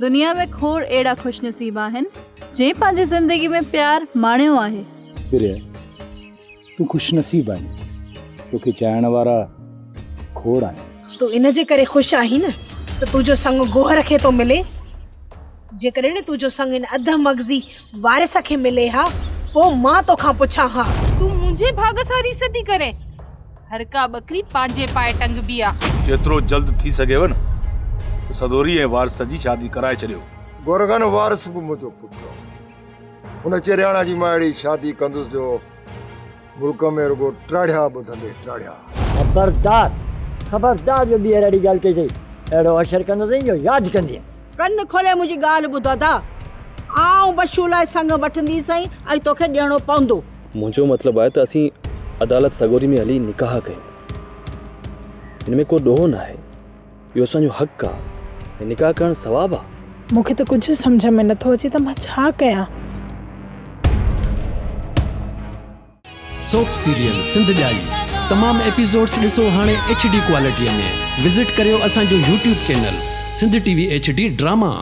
دنيا ۾ کوڙ اهڙا خوش نصيب آهن، جنهن پنهنجي زندگي ۾ پيار ماڻيو آهي. پريا، تون خوش نصيب آهين، توکي چاهڻ وارا کوڙ آهن. تون ان جي ڪري خوش آهين نه ته تنهنجو سڱ گوهر کي ٿو ملي؟ جيڪڏهن تنهنجو سڱ ان اڌ مغزي وارث کي ملي ها، پوء مان توکان پڇان ها. تون منهنجي ڀاڳ سان ريس ٿي ڪرين. هر ڪا ٻڪري پنهنجي پاء ٽنگبي آ. جيترو جلد ٿي سگهيو نه ته سدوري ۽ وارث جي شادي ڪرائي ڇڏيو. گورغن وارث به منهنجو پٽ آ. ان چرياڻا جي مان اهڙي شادي ڪندس جو ملڪ ۾ رڳو ٽاڙهيا ٻڌندي ٽاڙهيا. خبردار! خبردار جو ٻيهر اهڙي ڳالهه ڪئي اٿئي، اهڙو حشر ڪندوسين جو ياد ڪندين. ڪن کولي منهنجي ڳالهه ٻڌ ادا، آئون بشو لاء سڱ وٺنديسئين ۽ توکي ڏيڻو پوندو. منهنجو مطلب آهي ته اسين عدالت سڳوري ۾ هلي نڪاح ڪيون. ان ۾ ڪو ڏوهه ناهي. اهو اسان جو حق آ ۽ نڪاح ڪرڻ ثواب آ. مون کي ته ڪجهه سمجهه ۾ نٿو اچي ته مان ڇا ڪيان. سوپ سيريل سنڌ ڄائي تمام ايپيسوڊس ڏسو هاڻي ايڇ ڊي ڪوالٽي ۾ وزٽ ڪريو اسان جو YouTube channel Sindh T V H D drama.